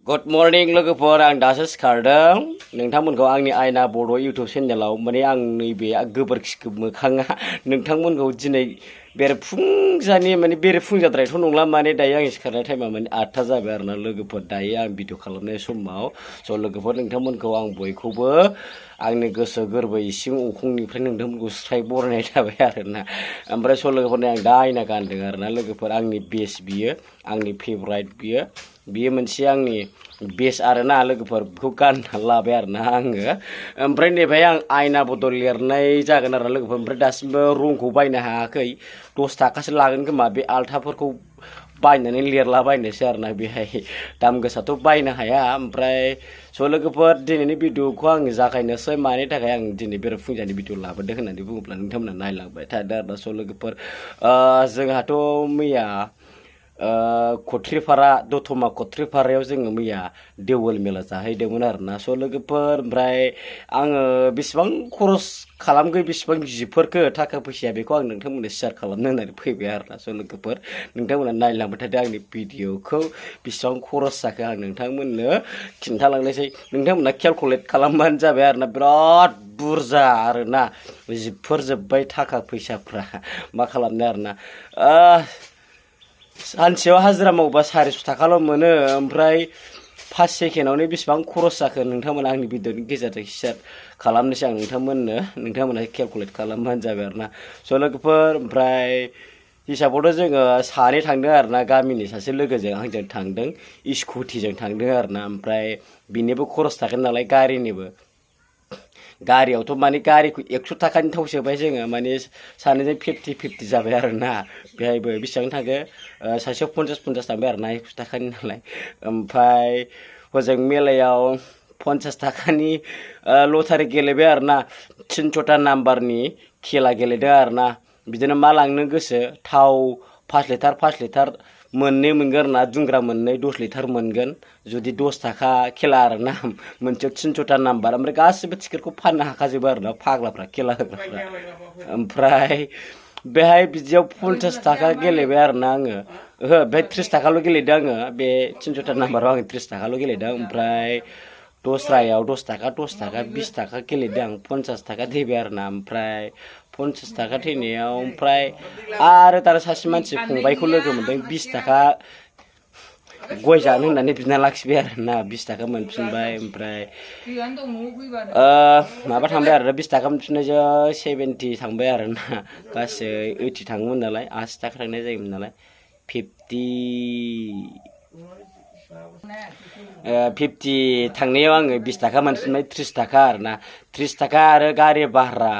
Good morning लोगोफोर आं दासो सिखारदों नोंथांमोनखौ आंनि आयना बड' YouTube चेनेलाव माने आं नैबे गोबोरखि मोखाङा नोंथांमोनखौ दिनै बेरेफुंजानि माने बेरेफुंजाद्रायथ' नंला माने दायो आं सिखारनाय टाइमा माने 8टा जाबाय आरोना लोगोफोर दायो आं भिडिअ खालामनाय समाव स' लोगोफोर नोंथांमोनखौ आं बयखौबो आंनि गोसो गोरबो इसिं अखंनिफ्राय नोंथांमोनखौ स्राय बरायनाय थाबाय आरोना ओमफ्राय स' लोगोफोरनो आं दा आयना गानदों आरोना लोगोफोर आंनि बेस्ट बियो आंनि फेभराइट बियो मोनसे आंनि बेस्ट आरोना लोगोफोर बेखौ गानना लाबाय आरोना आङो ओमफ्राय नैबेहाय आं आयना बदल लिरनाय जागोन आरो लोगोफोर ओमफ्राय दासिमबो रंखौ बायनो हायाखै 10 थाखासो लागोन खोमा बे आल्थाफोरखौ बायनानै लिरला बायनोसै आरोना बेहाय दाम गोसाथ' बायनो हाया ओमफ्राय स' लोगोफोर दिनैनि भिडिअखौ आङो जागायनोसै मानि थाखाय आं दिनै बेरेफुंजानि भिडिअ लाबोदों होननानै बुङोब्ला नोंथांमोना नायलांबाय थादो आरोना स' लोगोफोर जोंहाथ' मैया खथ्रिपारा दतमा खथ्रिपारायाव जोङो मैया देवोल मेला जाहैदोंमोन आरोना स' लोगोफोर ओमफ्राय आङो बेसेबां खरस खालामगोन बेसेबां जिफोरखो थाखा फैसाया बेखौ आं नोंथांमोननो शेयार खालामनो होननानै फैबाय आरोना स' लोगोफोर नोंथांमोना नायलांबाय थादो आंनि भिडिअखौ बेसेबां खरस जाखो आं नोंथांमोननो खिन्थालांनोसै नोंथांमोना केलकुलेट खालामबानो जाबाय आरोना बिराद बुरजा आरोना जिफोर जोब्बाय थाखा फैसाफ्रा मा खालामनो आरोना सानसेयाव हाजिरा मावबा 400 थाखाल' मोनो ओमफ्राय 5 सेकेन्डआवनो बेसेबां खरस जाखो नोंथांमोना आंनि भिडिअनि गेजेरजों शेयार खालामनोसै आं नोंथांमोना केलकुलेट खालामबानो जाबाय आरोना स' लोगोफोर ओमफ्राय हिसाबावथ' जोङो सानै थांदों आरोना गामिनि सासे लोगोजों आंजों थांदों स्कुटिजों थांदों आरोना ओमफ्राय बिनिबो खरस थागोन नालाय गारियावथ' माने गारिखौ 100 थाखानि थाव सोबाय जोङो माने सानैजों 50-50 जाबाय आरोना बेहायबो बेसेबां थांखो सासेयाव 50 थांबाय आरोना 100 थाखानि नालाय ओमफ्राय हजों मेलायाव 50 थाखानि लटारि गेलेबाय आरोना 300टा नाम्बारनि खेला गेलेदों आरोना बिदिनो मा लांनो गोसो थाव 5 लिटार मोननै मोनगोन ना दुंग्रा मोननै 10 लिटार मोनगोन जुदि 10 थाखा खेला आरोना मोनसेयाव 300टा नाम्बार ओमफ्राय गासिबो टिकेटखौ फाननो हाखाजोबो आरोना फाग्लाफ्रा खेला होग्राफ्रा ओमफ्राय बेहाय बिदियाव 50 थाखा गेलेबाय आरोना आङो बे 30 थाखाल' गेलेदों आङो बे 300टा नाम्बाराव आङो 30 थाखाल' गेलेदों ओमफ्राय दस्रायाव 10 थाखा 20 थाखा गेलेदों आं 50 थाखा थैबाय आरोना ओमफ्राय 50 थाखा थैनायाव ओमफ्राय आरो दाना सासे मानसि फंबायखौ लोगो मोनदों 20 थाखा गय जानो होननानै बिना लाखिबाय आरोना 20 थाखा मोनफिनबाय ओमफ्राय माबा थांबाय आरो 20 थाखा मोनफिननायजों 70 थांबाय आरोना गासै 80 थाङोमोन नालाय 80 थाखा थांनाय जायोमोन नालाय 50 थांनायाव आङो 20 थाखा मोनफिनबाय 30 थाखा आरोना 30 थाखा आरो गारि भारा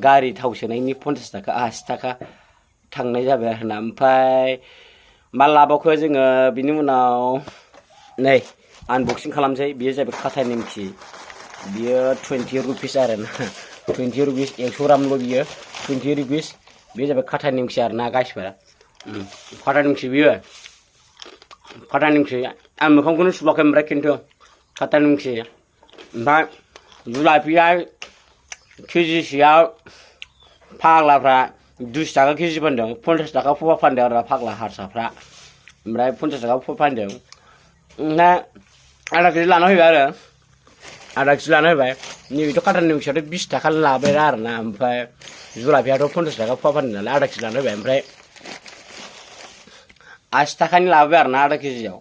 गारि थाव सोनायनि 50 थाखा 80 थाखा थांनाय जाबाय आरोना ओमफ्राय मा लाबावखो जोङो बिनि उनाव नै आनबक्सिं खालामसै बियो जाबाय खाथा निमखि बियो 20 रुपिस आरोना 20 रुपिस 100 ग्रामल' बियो 20 रुपिस बियो जाबाय खाथा निमखि आरोना गाइसफोरा खाथा निमखि बियो खाथा निमखि आं मोखांखौनो सुबाखै ओमफ्राय खिन्थु खाथा निमखि ओमफ्राय जुलाफिया केजिसेयाव फाग्लाफ्रा 20 थाखा केजि फानदों 50 थाखा फवा फानदों आरो फाग्ला हारसाफ्रा ओमफ्राय 50 थाखा फवा फानदों ना आधा केजि लाना फैबाय आरो आधा केजि लाना फैबाय नैबेथ' खाथा निमखियाथ' 20 थाखा लाबाय आरोना ओमफ्राय जुलाफियाथ' 50 थाखा फवा फानदों नालाय आधा केजि लाना फैबाय ओमफ्राय 80 थाखानि लाबाय आरोना आधा केजियाव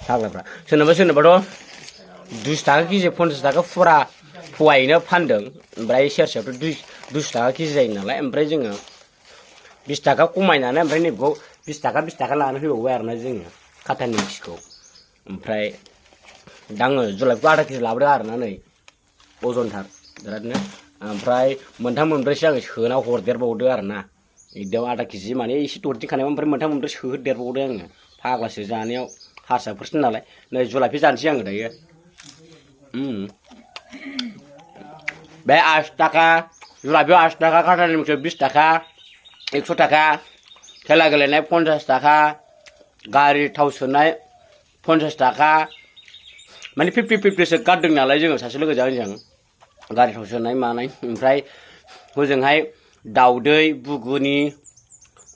फाग्लाफ्रा सोरनोबाथ' 20 थाखा केजि 50 थाखा फुरा फवायैनो फानदों ओमफ्राय सेरसेयावथ' 200 थाखा केजि जायो नालाय ओमफ्राय जोङो 20 थाखा खमायनानै ओमफ्राय नैबेखौ 20 थाखा लानानै फैबावबाय आरोना जोङो खाथा निमखिखौ ओमफ्राय दा आङो जुलाफिखौ आधा केजि लाबोदों आरोना नै अजनथार बिरादनो ओमफ्राय मोनथाम मोनब्रैसो आङो सोना हरदेरबावदो आरोना एकदम आधा केजि माने एसे दरदिखानाय ओमफ्राय मोनथाम मोनब्रै सोदेरबावदों आङो फाग्लासो जानायाव हारसाफोरसो नालाय नै जुलाफि जानोसै आङो दायो बे 80 थाखा जुलाफियाव 80 थाखा खाथा निमखियाव 20 थाखा 100 थाखा खेला गेलेनाय 50 थाखा गारि थाव सोनाय 50 थाखा माने 50-50सो गारदों नालाय जोङो सासे लोगोजों आंजों गारि थाव सोनाय मानाय ओमफ्राय हजोंहाय दाउदै बुगुनि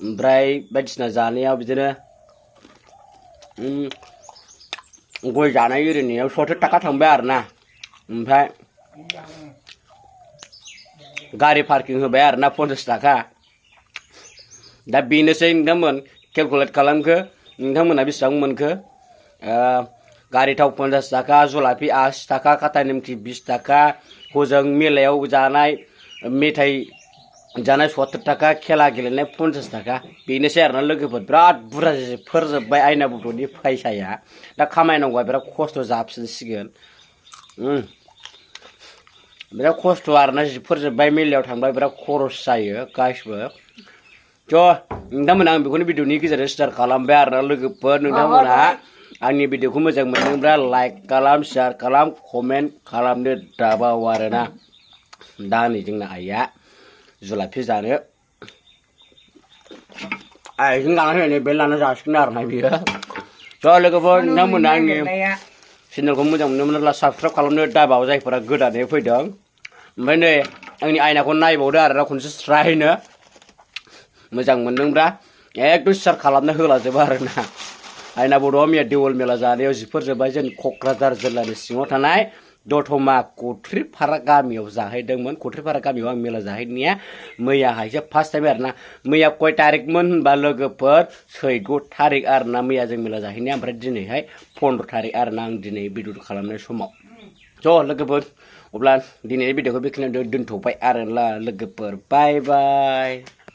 ओमफ्राय बायदिसिना जानायाव बिदिनो गय जानाय ओरैनियाव 70 थाखा थांबाय आरोना ओमफ्राय गारि पार्किं होबाय आरोना 50 थाखा दा बेनोसै नोंथांमोन केलकुलेट खालामखो नोंथांमोना बेसेबां मोनखो गारि थाव 50 थाखा जुलाफि 80 थाखा काटा निमखि 20 थाखा हजों मेलायाव जानाय मेथाइ जानाय 70 थाखा खेला गेलेनाय 50 थाखा बेनोसै आरोना लोगोफोर बिराद बुरजा फोरजोबबाय आयना बड'नि फैसाया दा खामायनांगौआ बिराद खस्थ' जाफिनसिगोन बिराद खस्थ' आरोना फोरजोबबाय मेलायाव थांबा बिराद खरस जायो गासिबो थ' नोंथांमोना आं बेखौनो भिडिअनि गेजेरजों शेयार खालामबाय आरोना लोगोफोर नोंथांमोनहा आंनि भिडिअखौ मोजां मोनदोंब्ला लाइक खालाम शेयार खालाम कमेन्ट खालामनो दाबाव आरोना दा नै जोंना आइया जुलाफि जानो आइजों लाना फैनानै बे लाना जासिगोन आरोना बियो थ' लोगोफोर नोंथांमोना आंनि चेनेलखौ मोजां मोनोब्ला साबसक्राइब खालामनो दाबाव जायफोरा गोदानै फैदों ओमफ्राय नै आंनि आयनाखौ नायबावदो आरोना खनसे स्रायनो मोजां मोनदोंब्ला एकदम शेयार खालामना होलाजोबो आरोना आयना बड'आ मैया देवल मेला जानायाव जिफोर जोब्बाय जोंनि क'क्राझार जिल्लानि सिङाव थानाय दतमा कथ्रिपारा गामियाव जाहैदोंमोन कथ्रिपारा गामियाव आं मेला जाहैनाया मैयाहायसो फार्स्ट टाइम आरोना मैया कय तारिखमोन होनबा लोगोफोर 14 तारिख आरोना मैया जों मेला जाहैनाया ओमफ्राय दिनैहाय 15 तारिख आरोना आं दिनै भिडिअ खालामनाय समाव ज' लोगोफोर अब्ला दिनैनि भिडिअखौ बेखिनियाव दोनथ'बाय आरोना लोगोफोर बाय बाय